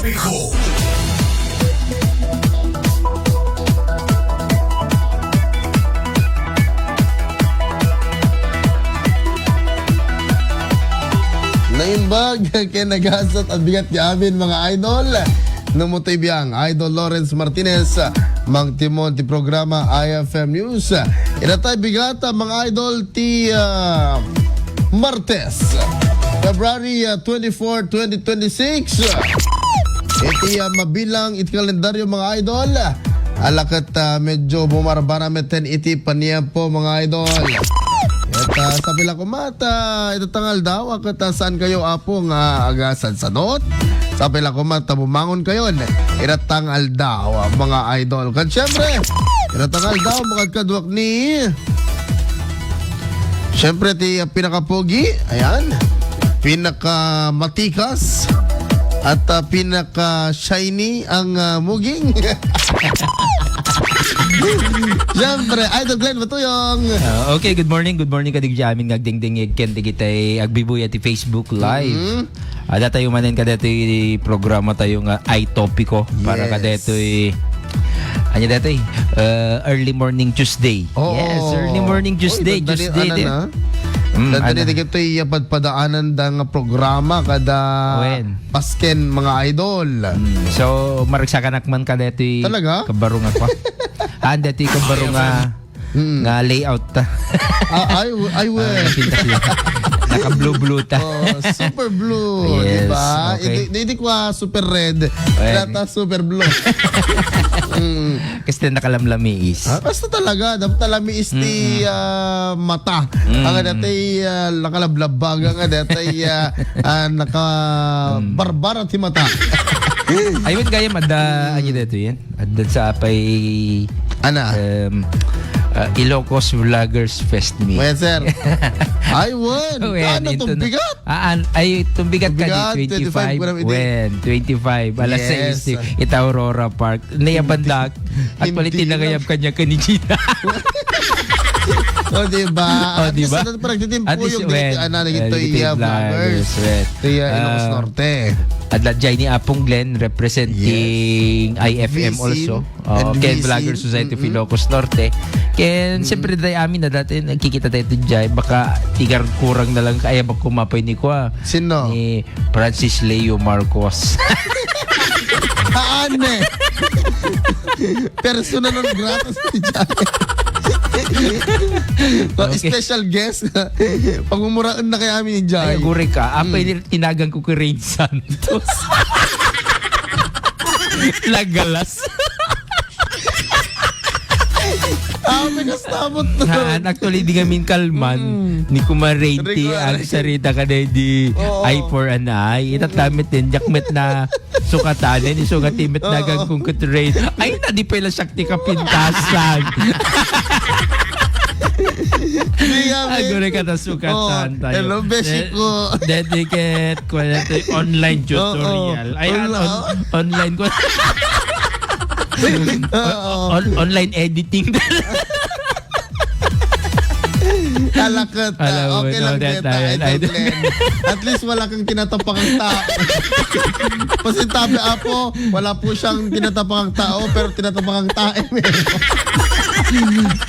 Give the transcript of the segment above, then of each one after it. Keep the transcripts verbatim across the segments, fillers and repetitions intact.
Ikaw. Naimbag ken nagasat a bigat nga amin, mga idol. Numotoy biang, Idol Lawrence Martinez, mangtimon ti programa I F M News. Ita tay bigat, mga idol, ti, ah, Martes, February, ah, twenty-four, twenty twenty-six. Iti, ah, mabilang iti kalendaryo, mga idol. Ala ket, ah, medyo bumarbara metten iti paniempo, mga idol. Ket, ah, sapay la koma ta, ita nga aldaw, ket, ah, saan kayo, Apo, nga agasadsadot? Sapay la koma ta bumangon kayon ita nga aldaw, mga idol. Ket syempre, ita nga aldaw, makadkaduak ni Siyempre, ti, ah, pinakapogi, ayan, pinakamatikas, at, ah, pinaka-shiny ang, ah, muging. Siyempre, Idol Glenn Matuyong. Ah, okay, good morning. Good morning kadagiti amin nga agdengdengngeg ken dagiti agbibuyat ti Facebook Live. Mm. Adda tayo manen kadaytoy programa tayo nga iTopico para Yes. kadaytoy, ania daytoy? Uh, early morning Tuesday. Oo. Yes, early morning Uy, Tuesday, ganda ni, Tuesday ano din. na? Mm, Ganda ni ano? dagitoy, ah, padpadaananda nga programa kada Wen. Pasken, mga idol. Mm, so, maragsakanak man kadaytoy Talaga? kabarong ako. Ah, daytoy kabarong nga Mm. nga layout ta. Ah, ay, w-, ay, we. Ah, pintas lang. Naka-blue-blue ta. Oh, super blue, Yes, di ba? okay. Hindi, hindi ko, ah, super red. Ayan. Rata super blue. Mm. Kasi nakalamiis. Ah, basta talaga, dapat nalamiis ti, Mm-mm. ah, mata. Mm. Ang dati, ah, nakalablabag, ang dati, ah, ah, naka Mm. barbara ti mata. Ayun, kaya mada, Mm. ano dito yan? Adda sa apay, Ana? um, ah, Ilocos Vloggers Fest Meet. Wen, sir. Ay, wen. Wen, Ano ito tong na. bigat? Ah, an-, ay, itong bigat ka di, Bigat, twenty-five, twenty-five, wala na di. Wen, twenty-five. Alas Yes. sais di, ita Aurora Park. Naya banda, actually, Hindi tinagayab lang. kanya ka ni Gina. O, di ba? O, At di least, ba? ano, parang titimpo At least, yung dito, wen, ano, naging uh, to dito iya yung vloggers. vloggers, wen. Kaya, Ilocos Ah, Norte. Adla jay ni Apong Glenn, representing Yes. I F M V C also. Oh, and ken V C. Vlogger Society of Mm-mm. Ilocos Norte. Ken, Mm-mm. siyempre, tayo amin na dati, nagkikita tayo dyan. Baka igarkurang na lang kaya baka kumapay ni Kwa. Sino? Ni Francis Leo Marcos. Haan, eh. Persona non grata sa dyan. Okay. Special guest. Pagmumuraan na kaya amin ni Jai. Ay, aguri ka. Apay Mm. ni tinagan ko kay Rain Santos. Lagalas. Ah, may kastamot to. Haan, actually, di ngamin kalman Mm. ni Kuma Rain ti Rico Araki. agsarita ka na di Oo. eye for an eye. Itatamit din, jakmet na sukatan. Ni sukat imit Oo. nagan kong kutrain. Ay, na di pala siya ti kapintasan. Di nga, Aguri ka ta sukatan Oh, tayo. hello, beshi Eh, ko. Dedicate ko na ito yung online Oo. tutorial. Ay, Wala. on-, online ko. Oo. On-, online editing. Kalakot. Alam mo, Okay no, lang that kita, time, Idol I Glenn. At least wala kang tinatapakang tao. Pasintabi, Apo, wala po siyang tinatapakang tao, pero tinatapakang tae.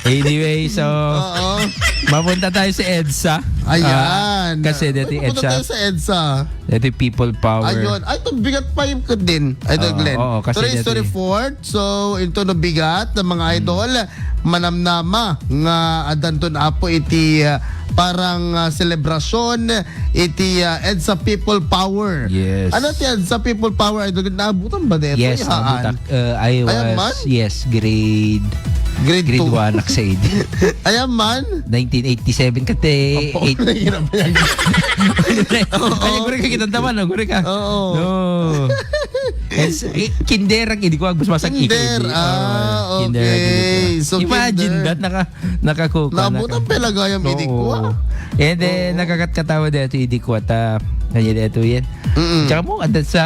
Anyway, so, Oo. mapunta tayo sa EDSA. Ayan. Ah, kasi dati Ay, mapunta EDSA, tayo sa EDSA. dati People Power. Ayun. Ay, ito, bigat pa yung din. Idol Oo, Glenn. oo, kasi Today's dati twenty-fourth. So, ito no bigat ng mga Hmm. idol. Manamnama nga adanton apo iti, ah, parang, ah, selebrasyon iti, ah, EDSA People Power. Yes. Ano ti EDSA People Power? Idol, naabutan ba dito? Yes, Yahaan. naabutan. Uh, I Ayan was, man? yes, grade, Grade grade two. one, aksaid. Ayan man? nineteen eighty-seven kate, Apo, eight nahihirap yan. Oo. Ay, guri ka, kitang tama, no? Guri ka. Oo. No. Yes, eh, kinder ang idi ko, agpaspasak Kinder, ikidi. ah, Oh, kinder ang idi ko. okay. So, Imagine kinder. that, naka-, nakakuha, Naabutan naka- pa lagayam idi ko, Oo. ah. And then, Oo. nakakatkatawa dito, idi ko, at, ah, ano dito yan? Mm-mm. Tsaka mo, anda sa,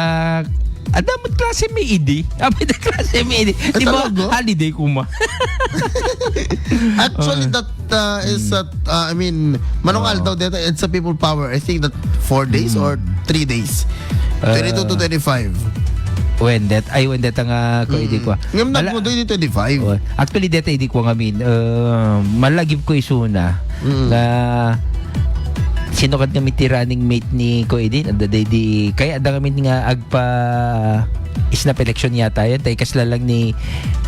anda mo klase may idi? Abi na klase may idi? Ay, Di ba, talaga? holiday kuma? Actually, Ah. that, uh, is, Mm. uh, uh, I mean, manong Oo. aldaw dito, EDSA People Power. I think that four days Mm. or three days. Uh, twenty-two to twenty-five. Wen, det-, ay, wen, deta nga, ko, idi ko. Ngem Mala-, nagmudo idi twenty-five. Oh, actually, deta idi ko ngamin, uh, malagip ko isuna Mm. nga sino kat kami ti running mate ni ko idi, adda di, di, kaya adda kami nga agpa snap election yata yan, tay kasla lang ni,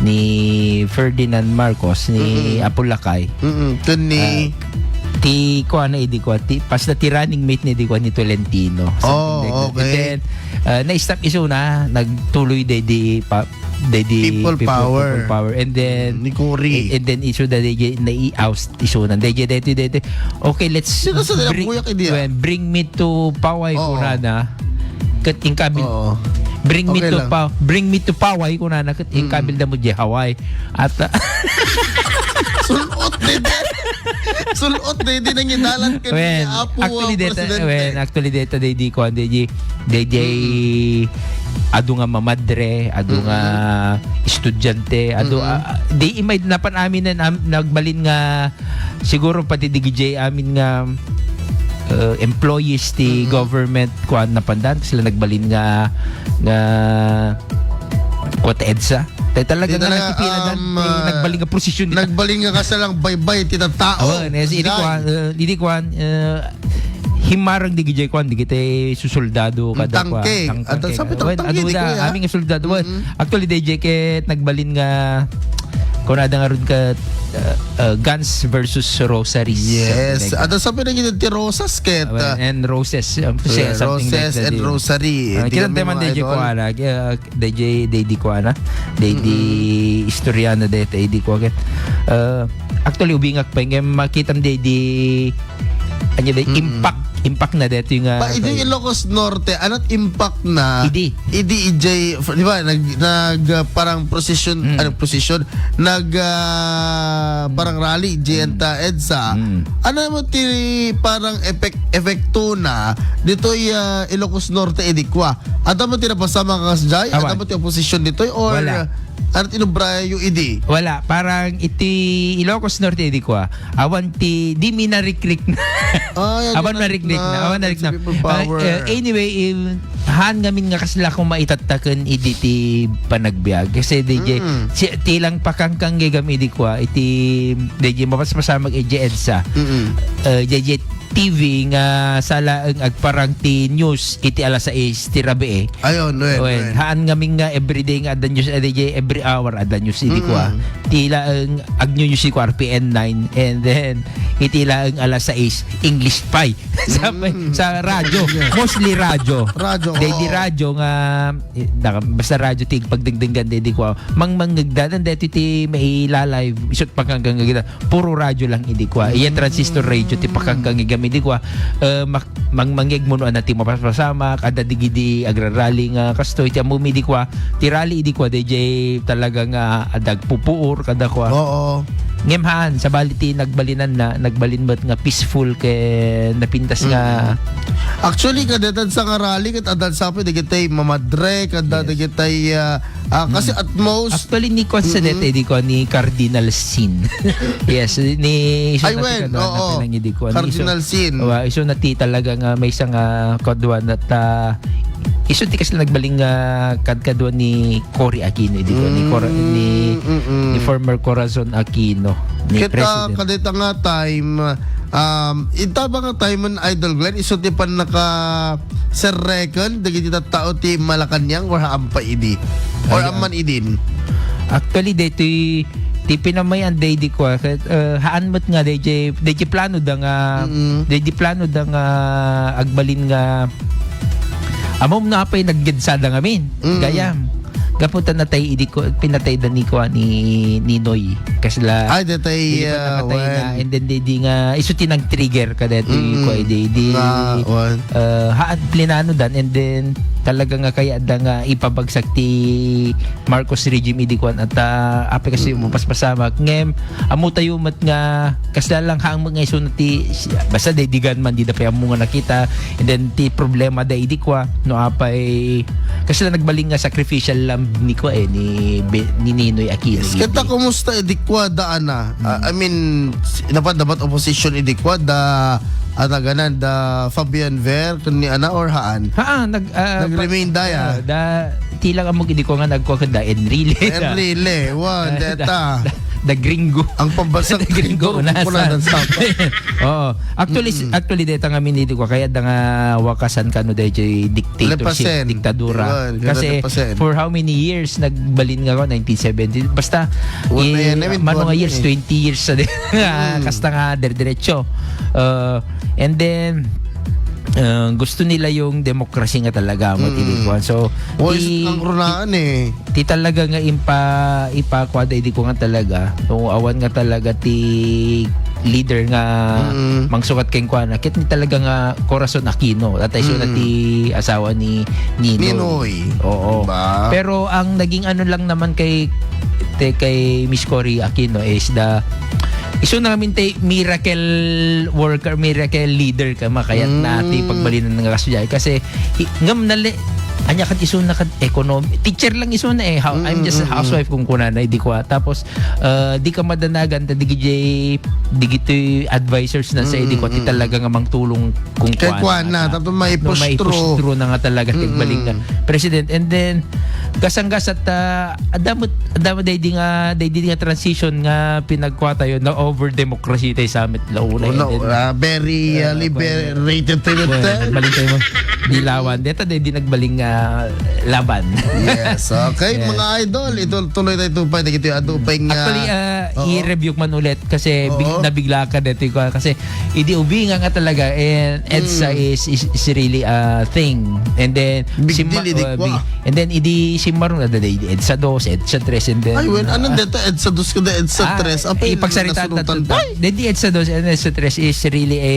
ni Ferdinand Marcos, ni Mm-mm. Apo Lakay. Mm-mm. Kun ni Ah, ti kuana idi kua, ti, pas na ti running mate ni idi kua ni Tolentino. Something Oh, like that. And okay. then, ah, na-stop isuna, nagtuloy day di pa, day di People People, Power. People Power. And then, Mm, ni Cory. And then isu da day di nai-oust isuna. Day di, day di, day di. Okay, let's Sino sa nila bring, kuya, kay diya? well, bring me to Paway, Oo. kunana. Ket inkabil, Oo. bring me Okay to lang. Pa-, bring me to Paway, kunana. Ket Mm. inkabil da mo di Hawaii. At, ah, Sul-ot, dede. Sul-ot, dede, nangidalan ka Wen, ni Apo, actually, ah, deta, presidente. wen, actually, deta, day di kuan, day di, day di, Mm. adu nga mamadre, adu Mm. nga estudyante, adu, Mm. ah, di imay napan amin na, am-, nagbalin nga, siguro pati di gijay amin nga, uh, employees ti Mm. government, kuan, napandan, sila nagbalin nga, nga, kuan, EDSA. Tay talaga Di nga talaga, nagpipila dan, um, tay uh, nagbalin nga prosesyon dita. Nagbalin nga kasla lang baybay ti tattao. Oh, nes, idi Jay. kuan, uh, idi kuan, uh, himmarang di gijay kuan, di kita susoldado kada kuan, Tangke. Tangke. At sabi, Wen, tangke, adu di da, kuya. Amin nga soldado. Wen, Mm-hmm. actually, D J ket nagbalin nga kunada nga run ka, uh, uh, Guns versus Rosaries. Yes. Something like that. At sabi na gid ti Rosas ket, Wen, uh, and Roses, um, siya, Yeah, something like Roses that, and eh. Rosary. Ah, Di kami kinanta man mga D J idol. Kuana, ah, D J, D J Kuana, D J Mm-mm. istorya na deta, D J Kuana. Ah, actually, ubingak pa, nga makitam D J, anya, D J Mm-mm. impact, impact na deta yung, ah, Pa, idi kay Ilocos Norte, anat impact na, Idi. idi ijay, di ba, nag, nag, ah, parang procession, Mm. ano, procession, nag, ah, Mm. parang rally, ijay Mm. anta EDSA. Mm. Ano mo ti parang epek-, epekto na ditoy, ah, Ilocos Norte, idi kua? Adda mo ti napasamak nga kasjay? Awan. Adda mo ti opposition ditoy? Or, Wala. ah, ano ti inubrayo idi? Wala. Parang iti Ilocos Norte, idi kua, awan ti, di mi narikrik na. Ay, ano Awan na, narikrik na. na, Awan narikrik na. People Ah, power. eh, anyway, eh, haan ngamin nga kasla kung maitattaken idi ti panagbiag. Kasi D J, Mm. si, ti lang pakangkang gigam idi kua, iti D J mapaspasamak iti EDSA. Mm-mm. Eh, D J T V nga sala ang agparang ti news iti alas sais ti rabii. Ayon, wen, Wen, wen. haan ngamin nga everyday nga adda news, eh, D J every hour adda news idi kua. Mm-mm. Ti laeng agnews idi kua R P N nine, and then iti laeng alas sais, English pie. Sa, Mm. sa radyo. Yes. Mostly radyo. Radyo, Day di oo. radyo nga, eh, naka-, basta radyo ti pagdengdenggan, day di kua. Mangmangegdan, deti ti maila-live, isut pakangkang nga gida. Puro radyo lang idi kua. Iya transistor radio ti Mm. pakangkang nga gami idi kua. Eh, mak-, mangmangeg mo no, ana ti mapaspasamak, adda digidi agrarally nga kastoy, ti ammom idi kua. Ti rally idi kua, D J talaga nga adda agpupuor, kada kua. Oo. Ngem haan, sabali ti nagbalinan na, nagbalin met nga peaceful ken napintas nga Mm. Actually, kadetad sa nga rally, ket adda sa pay, dagitay mamadre, kada Yes. dagitay, ah, ah, kasi Mm. at most Actually, ni kuan sa Mm-mm. dete, di kuan, ni Cardinal Sin. Yes, ni isu Ay, na ti wen, kaduana oo. pa lang, di kuan, ni isu Cardinal Sin. Wa, isu na ti talaga nga maysa nga kaduana ta, isu ti kasla nagbalin nga kadkadua ni Cory Aquino, di ko, ni Cora-, ni, Mm, mm-mm. ni former Corazon Aquino, ni Kita President. Kadita nga time, um, ita ba nga time man, Idol Glenn, isu ti pannaka-serreken dagiti tattao ti Malacañang or haan pa idi? Or Ay, amman ah. idin? Actually, daytoy ti pinamay-an day di ko, ah, ket, uh, haan met nga day, day, day plano da nga, Mm-mm. day di plano da nga agbalin nga Ammom no apay naggedsada ngamin. Mm. Gayam. Gapu ta natay idi ko, pinatay da ni kua ni Ninoy. Kasla, Ay, datay, di ba ah, nakatay na? wen. And then, di, di nga, isu ti nag-trigger ka dati, Mm-mm. kua, di, di, Nga, wen. uh, haan, plinano dan, and then, talaga nga kaya da nga ipabagsak ti Marcos regime idi kuan at, ah, apay kasi Mm. mapaspasamak. Ngem, ammo tayo met nga, kasla lang haang met nga isu na ti, basta daydigan man, di da pay ammo nga nakita. And then, ti problema da idi kua, no apay, kasla nagbalin nga sacrificial lamb ni kua, eh, ni Be-, ni Ninoy Aquino Yes, idi. Kanta kumusta idi kua daan na? Ah, Mm. I mean, s-, napadabat opposition idi kua da At aganan da Fabian Ver, ken ni Ana or haan? Haan, nag, ah, Nag-remain pa-, da, ya? ah, da, ti lang amok idi ko nga nagkua ken da Enrile. Enrile, wan, Da, deta. da, da Gringo. Ang pambasag Da Gringo, Gringo, unasan. Kukunan sa pa. Oo. Actually, Mm-mm. actually, deta nga minili ko, kaya da nga wakasan kano daytoy dictatorship, Lepasen. diktadura. Wan, Kasi, lepasen. for how many years, nagbalin nga ako, nineteen seventy. Basta, Wala eh, yan, I mean, mano nga wala years, yan, eh. twenty years sa din. Mm. Kasta nga, dire-diretso. Uh, and then, uh, gusto nila yung demokrasi nga talaga, Mm. matili ko. So, Wa, ti, isut ang runaan, eh. ti talaga nga impa-, ipakuwada, idi ko nga talaga, no, awan nga talaga ti leader nga Mm. mangsukat kenkuana, ket ni talaga nga Corazon Aquino, at isu na Mm. ti asawa ni Ninoy. Ninoy. Oo. Diba? Pero ang naging ano lang naman kay, te-, kay Miss Cory Aquino is the, isu na ngamin ti miracle worker, miracle leader ka, makayat na ti Mm. pagbalinan nga kasdiay. Kasi, i-, ngam nali-, anya kad isu na kad economy. Teacher lang isu na eh. How, I'm Mm, just a mm, mm. housewife kung kuna na, idi ko, ah. Tapos, ah, di ka madanagan, ta digiti, digiti advisors na sa, Mm, idi ko, ti mm. talaga nga mangtulong kung Kay kuan kuan na, na, ta. tapos may No, may pustro. pustro na nga talaga, Mm, tigbaling nga mm. president. And then, gasang-gasat, ah, adamot, adamot, daydi nga, daydi nga transition nga pinagkua tayo, na over democracy tayo sa amin, launa. Una, And then, ah, very, ah, ah, liberated tayo, well, te. Balik tayo mo. Dilawan. Deta, daydi nagbaling, ah, laban. Yes. Okay, Yes. mga idol, ito tuloy tayo tupay. Dagito yung adu pay nga Actually, ah, Oo. i-review ko man ulit kasi big-, Oo. nabigla ka dito ko. Kasi idi ubingan nga talaga, and EDSA Mm. is, is, is really a thing. And then, Big si deal, Ma-, idi uh, kwa. big-, and then, idi si Marong, ada, di, EDSA dos, EDSA tres, and then, Ay, wen, uh, anong deta EDSA dos kundi EDSA ah, tres? Apay, ipagsarita nasunutan natin. pa. Ay, di, di EDSA dos and EDSA tres is really a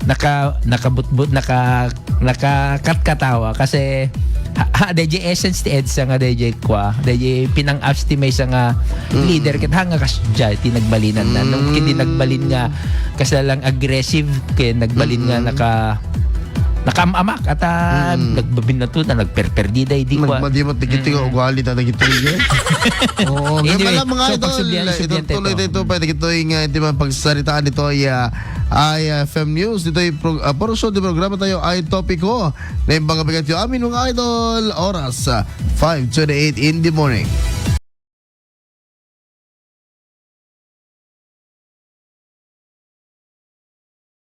naka-, nakabutbut, naka-, nakakatkatawa kasi ha, ha, D J essence ti EDSA nga D J kwa, D J pinang-optimize nga Mm. leader, ket ha nga kas-, dya, ti nagbalinan na. Nung Mm. kidi nagbalin nga, kasla lang aggressive, ket nagbalin nga Mm. naka-, nakaam-amak, at, ah, Mm. nagbabinatutan, nagperperdida, idi kwa. Nagmadimot, dagiti nga Mm. ugali, ta dagiti nga. Oo, Anyway, kaya pala, mga so, idol, pagsublian, isublian ito tuloy tayo. tayo, pa, dagito nga, di ba, pagsaritaan dito, ay, ah, I F M News, dito yung pro-, ah, portion di programa tayo ay topiko. Na yung mga bigat yung amin, mga idol, oras, ah, five twenty-eight in the morning.